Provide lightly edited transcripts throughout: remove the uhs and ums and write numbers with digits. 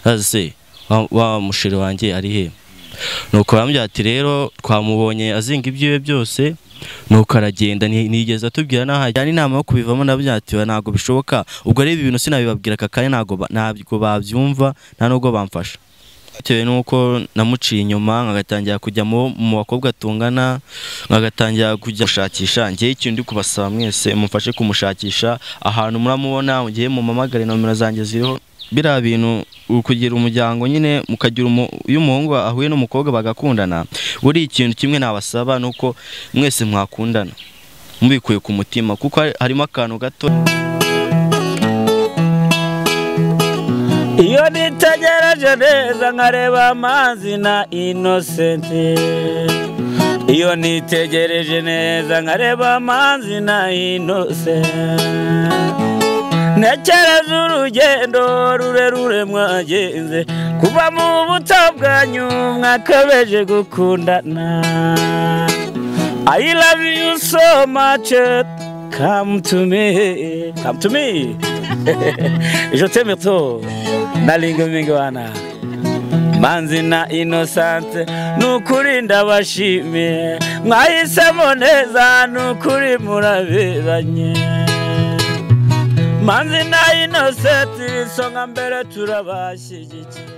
Aze wa mushiri wanjye ari he? Nuko bambwira ati rero twamubonye azinga ibyiwe byose, nuko aragenda nigeze atubwira naho ajyana inama yo kubivamo, nabyatiwe ntago bishoboka. Ubwo rero ibintu sinabibabwira aka kanya, ntago babyumva, nta nubwo bamfasha. Bitewe nuko namuciye inyuma nkagatangira kujya mu bakobwa tungana, nkagatangira kujya gushakisha. Ngiye ikintu ndi kubasaba mwese mumfashe kumushakisha ahantu muramubona, ngiye mumamagare, nomero zanjye ziriho. Biriya bintu kugira umuryango nyine mukagira iyo umuhungu ahuye n'umukobwa bagakundana, buri ikintu kimwe nabasaba nuko mwese mwakundana mubikuye ku mutima, kuko harimo akantu gato. Iyo nitegereje neza nkareba Amazi na Innocent, iyo nitegereje neza nkareba Amazi na Innocent, ntekereza urugendo rurerure mwagenze kuva mu buto bwanyu mwakabeje gukundana. I love you so much, come to me, come to me. Je t'aime trop, nalinga mingwana. Manzi na Innocent, nukuri ndabashimiye, mwahisemo neza nukuri muraberanye. Manzi na Innocent, isonga mbere turabashyigikiye.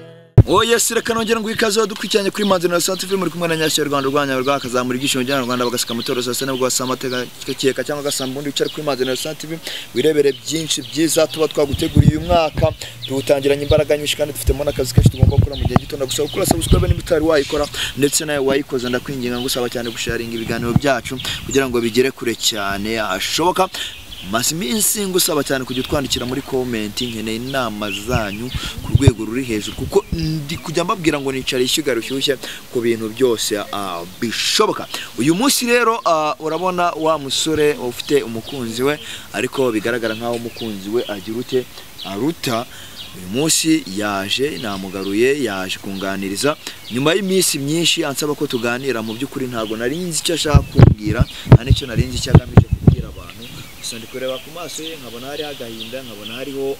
Oh yes, reka nongera ngo ikaze dukurikiranye kuri Manzi na Innocent TV, muri kumwe na Nyashyo Rwanda rwanya rwakazamura ibyishimo by'Abanyarwanda bagaseka mutoro sasa nabwo basama amateka keka cyangwa gasamba undi wicara kuri Manzi na Innocent TV wirebere byinshi byiza tuba twaguteguriye uyu mwaka. Tuwutangiranye imbaraga nyinshi kandi dufitemo n'akazi kenshi tugomba gukora mu gihe gito. Ndagusaba gukora subscribe niba utari wayikora, ndetse nawe wayikoze ndakwinginga ngusaba cyane gusharinga ibiganiro byacu kugira ngo bigere kure cyane hashoboka. Maze iminsi ngusaba cyane kujya utwandikira muri comment, nkeneye inama zanyu ku rwego ruri hejuru, kuko ndi kujya mbabwira ngo nicare ishyiga rushyushye ku bintu byose bishoboka. Uyu munsi rero urabona wa musore ufite umukunzi we, ariko bigaragara nkaho umukunzi we agira ute aruta. Uyu munsi yaje namugaruye, yaje kunganiriza nyuma y'iminsi myinshi ansaba ko tuganira. Mu by'ukuri ntago nari nzi icyo ashaka kumbwira, nta n'icyo nari nzi icyo agamije kubwira abantu. Gusa ndi kureba ku maso ye nkabona hariho agahinda, nkabona hariho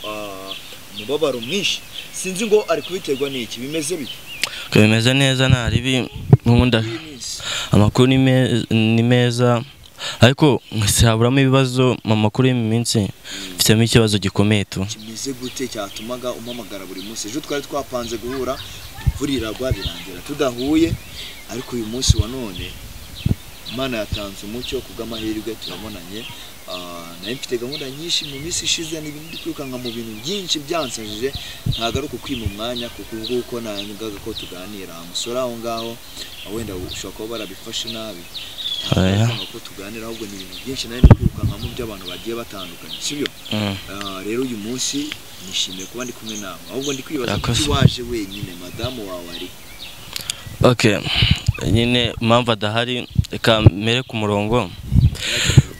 umubabaro mwinshi. Sinzi ngo ari kubiterwa n'iki. Bimeze bite? Bimeze neza, nta ribi nkunda. Amakuru ni meza, ariko sihaburamo ibibazo. Mu makuru y'iminsi mfitemo ikibazo gikomeye tu. Kimeze gute cyatumaga umpamagara buri munsi? Ejo twari twapanze guhura, imvura iragwa birangira tudahuye, ariko uyu munsi wa none Imana yatanze umucyo kubw'amahirwe turabonanye. Nari mfite gahunda nyinshi mu minsi ishize n'ibindi kwirukanka mu bintu byinshi byansajije, ntabwo ari ukukwima umwanya kuko ubwo nangaga ko tuganira. Umusore aho ngaho wenda ushobora kuba barabifashe nabi, ntabwo ko tuganira, ahubwo ni ibintu byinshi nari ndi kwirukanka mu by'abantu bagiye batandukanye, sibyo? Rero uyu munsi nishimiye kuba ndi kumwe nawe, ahubwo ndi kwibaza kuki waje wenyine, madamu wawe ari? Okay, nyine impamvu adahari reka mere ku murongo.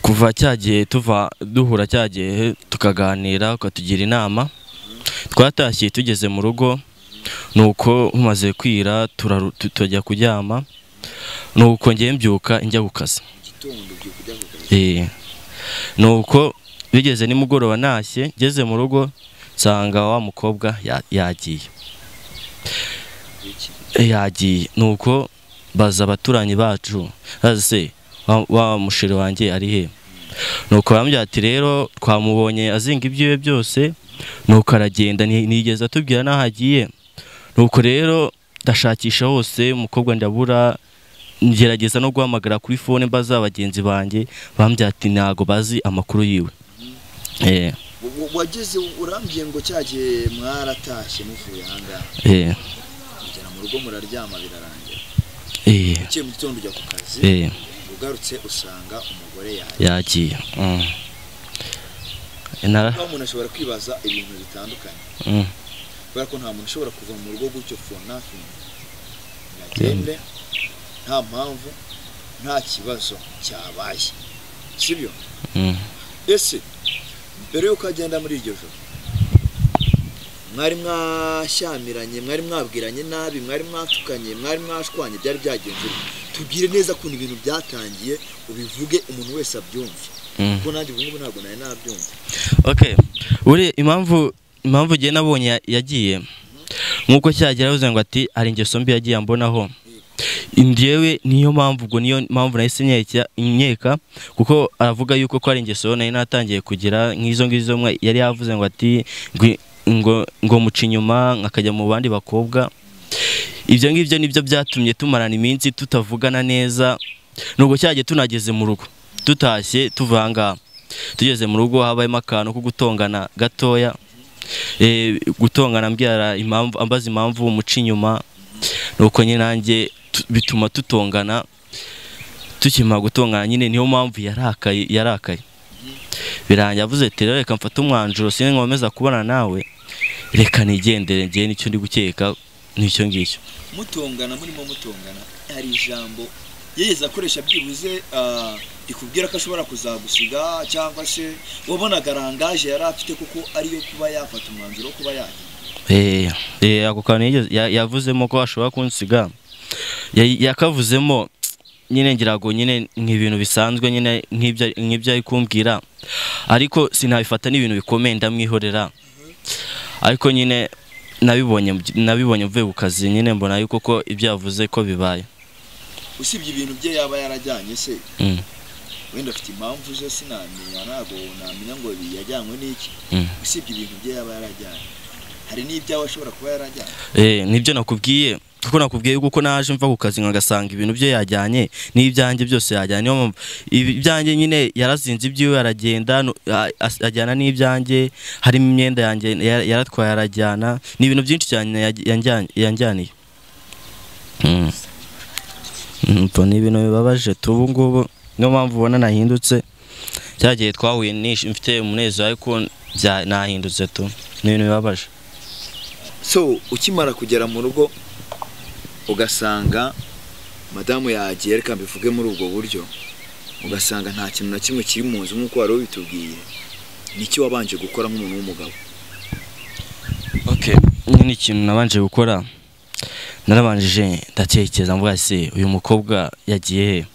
Kuva cyagiye tuva duhura cyagiye tukaganira ukatugira inama, twatashye tugeze mu rugo, nuko umaze kwira tujya kuryama, nuko ngiye mbyuka njya gukaza. Nuko bigeze nimugoroba nashye ngeze mu rugo nsanga wa mukobwa yagiye. Yagiye, nuko baza abaturanyi bacu, aze wa mushiri wanjye ari he? Nuko bambwira ati rero twamubonye azinga ibyiwe byose, nuko aragenda nigeze atubwira naho agiye. Nuko rero ndashakisha hose umukobwa ndabura, ngerageza no guhamagara kuri phone mbaza bagenzi banjye, bambwira ati ntago bazi amakuru yiwe. Wageze urambwiye ngo cyagiye mwaratashye muvuye ahangaha. Mugera mu rugo muraryama birarangira. Ukiye mu gitondo ujya ku kazi. Ugarutse usanga umugore yagiye. Umuntu ashobora kwibaza ibintu bitandukanye, kubera ko nta muntu ushobora kuva mu rugo gutyo for nothing, agende nta mpamvu, nta kibazo cyabaye, sibyo? Ese mbere yuko agenda muri iryo joro mwari mwashyamiranye, mwari mwabwiranye nabi, mwari mwatukanye, mwari mwashwanye, byari byagenze? Tubwire neza ukuntu ibintu byatangiye, ubivuge umuntu wese abyumve, kuko nanjye ubu ngubu ntabwo nari nabyumva. Okay, uri impamvu ngiye nabonye yagiye Nkuko cyagera yavuze ngo ati hari ingeso mbi yagiye ambonaho. Njyewe niyo mpamvu ubwo niyo mpamvu nahise nkeka kuko aravuga yuko ko ari ingeso nari natangiye kugira nk'izo ngizo yari yavuze ngo ati ngo muca inyuma nkakajya mu bandi bakobwa. Ibyo ngibyo nibyo byatumye tumarana iminsi tutavugana neza. Nubwo cyagiye tunageze mu rugo tutashye tuvanga tugeze mu rugo habayemo akantu ko gutongana gatoya, gutongana mbwira impamvu ambaza impamvu muca inyuma, nuko nyine nanjye bituma tutongana. Tukimara gutongana nyine niyo mpamvu yarakaye birangiye avuze ati reka mfate umwanzuro sinkomeza kubana nawe, reka nigendere ngiye nicyo ndi gukeka nicyo ngicyo. Mutongana murimo mutongana hari ijambo yigeze akoresha byibuze ikubwira ko ashobora kuzagusiga cyangwa se wabonaga rangaje yari afite kuko ariyo kuba yafata umwanzuro kuba yagiye? Ako kantu yavuzemo ko ashobora kunsiga, yakavuzemo nyine ngira ngo nyine nk'ibintu bisanzwe nyine nk'ibyo ari kumbwira, ariko sinabifata n'ibintu bikomeye ndamwihorera. Ariko nyine nabibonye mvuye ku kazi nyine mbona yuko ko ibyo yavuze ko bibaye. Usibye ibintu bye yaba yarajyanye se wenda afite impamvu zo sinamenya, ntabwo namenya ngo yajyanywe n'iki. Usibye ibintu bye yaba yarajyanye hari n'ibyawe ashobora kuba yarajyanye? Nibyo nakubwiye kuko nakubwiye yuko naje mva ku kazi nkagasanga ibintu bye yajyanye n'ibyanjye byose yajyanye. Niyo mpamvu ibyanjye nyine yarazinze ibyiwe aragenda ajyana n'ibyanjye, harimo imyenda yanjye yaratwaye arajyana, ni ibintu byinshi cyane yanjyaniye. Ni ibintu bibabaje ubu ngubu, niyo mpamvu ubona nahindutse. Cyagiye twahuye mfite umunezero ariko nahindutse tu, ni ibintu bibabaje. So ukimara kugera mu rugo ugasanga madamu yagiye, reka mbivuge muri ubwo buryo, ugasanga nta kintu na kimwe kiri mu nzu nk'uko wari ubitubwiye, niki wabanje gukora nk'umuntu w'umugabo? Okay, nyine ikintu nabanje gukora narabanjije ndatekereza mvuga se uyu mukobwa yagiye he?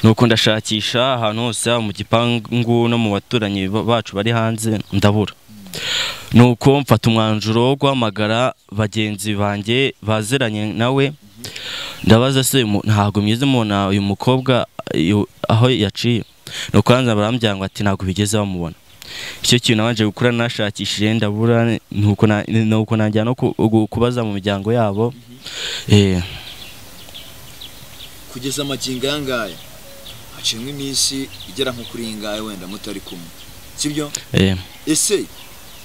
Nuko ndashakisha ahantu hose mu gipangu no mu baturanyi bacu bari hanze ndabura. Nuko mfata umwanzuro wo guhamagara bagenzi banjye baziranye nawe, ndabaza se ntabwo mwize mubona uyu mukobwa aho yaciye? Nuko hanze barambwira ngo ati ntabwo bigeze bamubona. Icyo kintu nabanje gukora nashakishije ndabura, nuko nanjya no kubaza mu miryango yabo. Kugeza amagingo yangaya haciyemo iminsi igera nko kuri ingahe wenda mutari kumwe, sibyo? Ese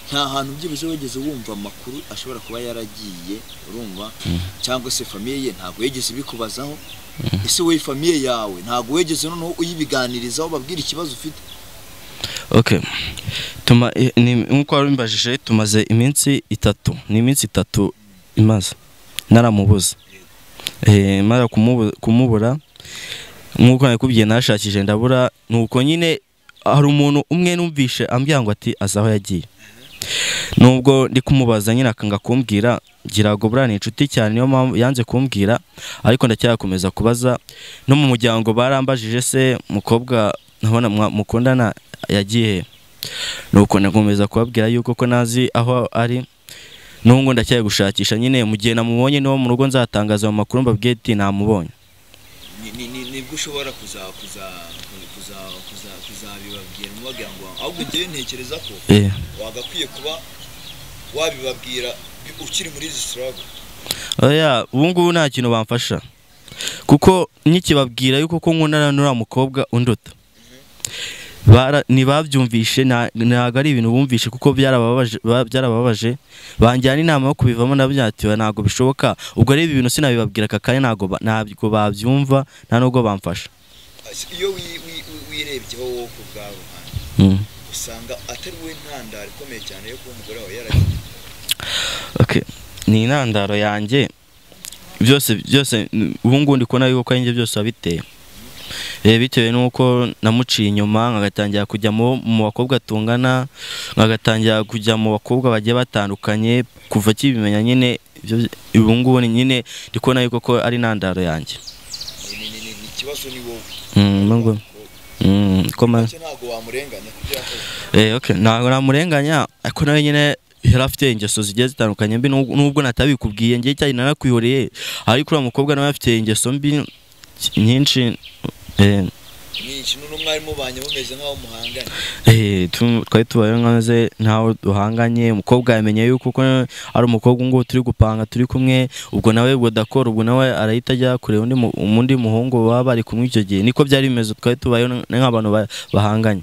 nta hantu byibuze wigeze wumva amakuru ashobora kuba yaragiye, urumva, cyangwa se famiye ye ntabwo yigeze ibikubazaho? Ese wowe famiye yawe ntabwo wigeze noneho uyibiganirizaho babwira ikibazo ufite? Okay, nkuko wabimbajije tumaze iminsi itatu, ni iminsi itatu imaze naramubuze. Mara kumubura nkuko nakubwiye nashakije ndabura. Nuko nyine hari umuntu umwe numvishe ambwira ngo ati azaho yagiye, nubwo ndi kumubaza nyine akanga kumbwira, ngira ngo buriya ni inshuti cyane niyo mpamvu yanze kumbwira, ariko ndacyakomeza kubaza. No mu muryango barambajije se mukobwa nabona mukundana yagiye, nuko nakomeza kubabwira yuko ko nazi aho ari, nubwo ndacyaye gushakisha nyine. Mu gihe namubonye niwo mu rugo nzatangaza mu makuru mbabwiye ati namubonye. Nibwo ushobora kuzabibabwira mubabwira ngo ahubwo ngewe ntekereza ko wagakwiye kuba wabibabwira ukiri muri izi struggle. Oya, ubu ngubu nta kintu bamfasha kuko nkikibabwira yuko ko nkundana n'uriya mukobwa unduta ntibabyumvishe, ntabwo ari ibintu bumvishe kuko byarababaje, banjyana inama yo kubivamo nabyatiwe ntabwo bishoboka. Ubwo rero ibi bintu sinabibabwira aka kanya, ntabwo babyumva nta nubwo bamfasha. Iyo wirebyeho wowe ku bwawe usanga atari we ntandaro ikomeye cyane yo kuba umugore wawe yaragiye? Okay, ni intandaro yanjye byose byose ubu ngubu ndi kubona yuko ari njye byose wabiteye. Bitewe nuko namuciye inyuma nkagatangira kujya mu bakobwa tungana, nkagatangira kujya mu bakobwa bagiye batandukanye, kuva kibimenya nyine ubu ngubu nyine ndi kubona yuko ko ari intandaro yanjye. Ni ikibazo ni wowe. Koma ntabwo wamurenganya kubyo yakoze. Okay, ntabwo namurenganya ariko nawe nyine yari afite ingeso zigiye zitandukanye mbi, nubwo natabikubwiye ngiye cyane narakwihoreye, ariko uriya mukobwa nawe afite ingeso mbi nyinshi. Nyinshi. None mwari mubanye mumeze nk'aho muhanganye? Twari tubayeho nkaze ntaho duhanganye. Umukobwa yamenye yuko ko ari umukobwa ngo turi gupanga turi kumwe, ubwo nawe ubwo dakora, ubwo nawe arahita ajya kureba undi muhungu baba bari kumwe icyo gihe. Niko byari bimeze, twari tubayeho nk'abantu bahanganye.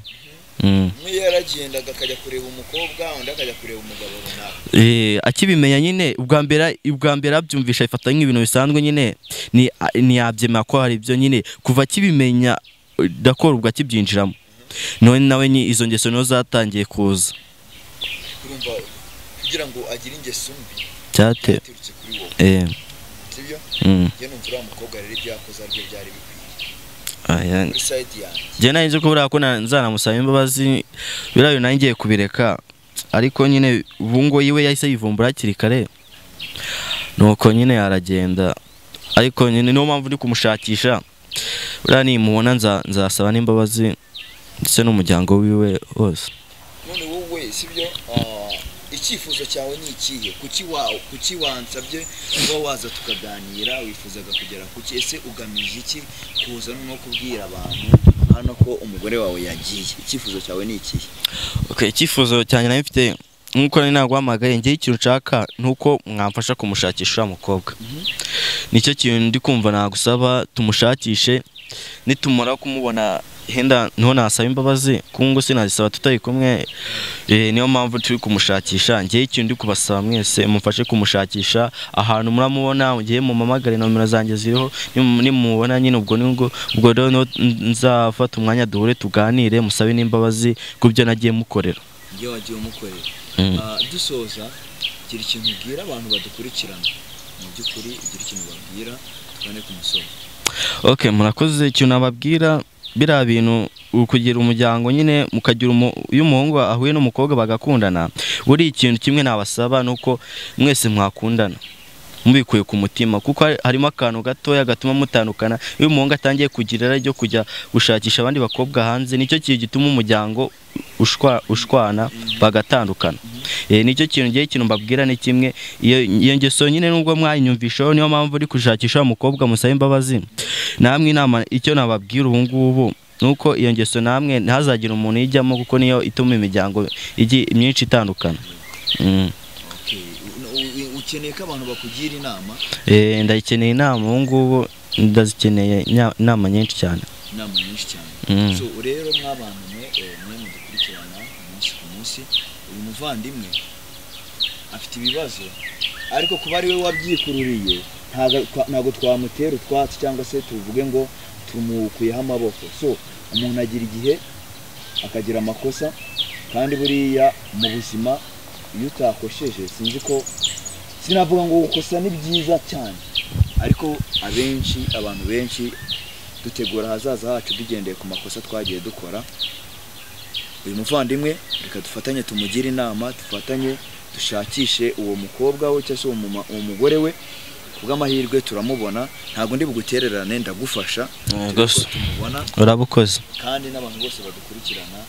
Umwe yaragendaga akajya kureba umukobwa, undi akajya kureba umugabo runaka. Akibimenya nyine ubwa mbere abyumvisha ifata nk'ibintu bisanzwe nyine, ntiyabyemera ko hari ibyo nyine. Kuva akibimenya dakora ubwo akibyinjiramo, none nawe ni izo ngeso nizo zatangiye kuza. Urumva kugira ngo agire ingeso mbi cyaturutse kuri wowe. Sibyo? Njye numva uriya mukobwa rero ibyo yakoze aribyo byari bikwiye. Kuri side yanjye njye nari nzi ko buriya ko nzanamusaba imbabazi, biriya bintu ngiye kubireka, ariko nyine ubu ngo yiwe yahise yivumbura hakiri kare, nuko nyine aragenda. Ariko nyine niyo mpamvu ndi kumushakisha, buriya nimubona nzasaba n'imbabazi ndetse n'umuryango wiwe wose. None wowe sibyo, icyifuzo cyawe ni ikihe? Kuki wansabye kuba waza tukaganira? Wifuzaga kugera kuki? Ese ugamije iki kuza no kubwira abantu hano ko umugore wawe yagiye? Icyifuzo cyawe ni ikihe? Okay, icyifuzo cyanjye nari mfite nkuko nari naguhamagaye, ngiye ikintu nshaka nuko mwamfasha kumushakisha uriya mukobwa. Nicyo kintu ndi kumva nagusaba, tumushakishe, nitumara kumubona henda niho nasaba imbabazi, kuko ngo sinazisaba tutari kumwe. Niyo mpamvu turi kumushakisha. Ngiye ikintu ndi kubasaba mwese mumfashe kumushakisha, ahantu muramubona ngiye mumamagare, nomero zanjye ziriho, nimumubona nyine ubwo nibwo ubwo rero nzafata umwanya duhure tuganire, musabe n'imbabazi ku byo nagiye mukorera. Ngiye wagiye umukorera. Dusoza, gira ikintu ubwira abantu badukurikirana, mu by'ukuri ugira ikintu babwira tugane ku musozo. Okay, murakoze. Ikintu nababwira, biriya bintu kugira umuryango nyine mukagira iyo umuhungu ahuye n'umukobwa bagakundana, buri ikintu kimwe nabasaba nuko mwese mwakundana mubikuye ku mutima, kuko harimo akantu gatoya gatuma mutandukana. Iyo umuhungu atangiye kugira irari ryo kujya gushakisha abandi bakobwa hanze, nicyo kintu gituma umuryango ushwana bagatandukana. Nicyo kintu ngiye ikintu mbabwira ni kimwe, iyo ngeso nyine nubwo mwayinyumvishaho, niyo mpamvu uri gushakisha umukobwa musaba imbabazi. Namwe inama icyo nababwira ubu ngubu nuko iyo ngeso namwe ntazagira umuntu yijyamo, kuko niyo ituma imiryango myinshi itandukana. Ukeneye ko abantu bakugira inama? Ndayikeneye inama ubu ngubu, ndazikeneye inama nyinshi cyane. Inama nyinshi cyane. So rero mwabantu mwe mudukurikirana umunsi ku munsi, uyu muvandimwe afite ibibazo, ariko kuba ari we wabyikururiye ntabwo twamutera utwatsi cyangwa se tuvuge ngo tumukuyeho amaboko. So umuntu agira igihe akagira amakosa, kandi buriya mu buzima iyo utakosheje, sinzi ko sinavuga ngo gukosa ni byiza cyane, ariko abenshi abantu benshi dutegura ahazaza hacu tugendeye ku makosa twagiye dukora. Uyu muvandimwe reka dufatanye tumugire inama, dufatanye dushakishe uwo mukobwa we cyangwa se uwo mugore we. Kubw'amahirwe turamubona, ntabwo ndi bugutererane, ndagufasha tumubona. Urabukoze. Kandi n'abantu bose badukurikirana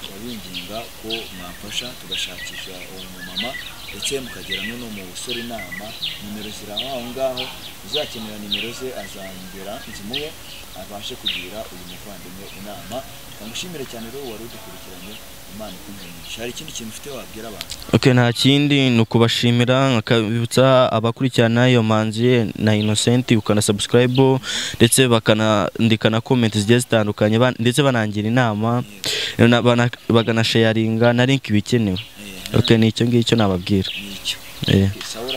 turabinginga ko mwamfasha tugashakisha uwo mumama, ndetse mukagira n'uno musore inama. Nimero ziri aho ngaho, uzakenera nimero ze azongera nzimuhe abashe kugira uyu muvandimwe inama. Ndagushimire cyane rero wari udukurikiranye, Imana ikuhe. Hari ikindi kintu ufite wabwira abantu? Okay, nta kindi ni ukubashimira, nkabibutsa abakurikirana iyo Manzi na Innocent ukana subscribe, ndetse bakanandika na comment zigiye zitandukanye, ndetse banangira inama, baganasharinga na link ibikenewe. Okay, ni icyo ngicyo nababwira. Nicyo. Sawa.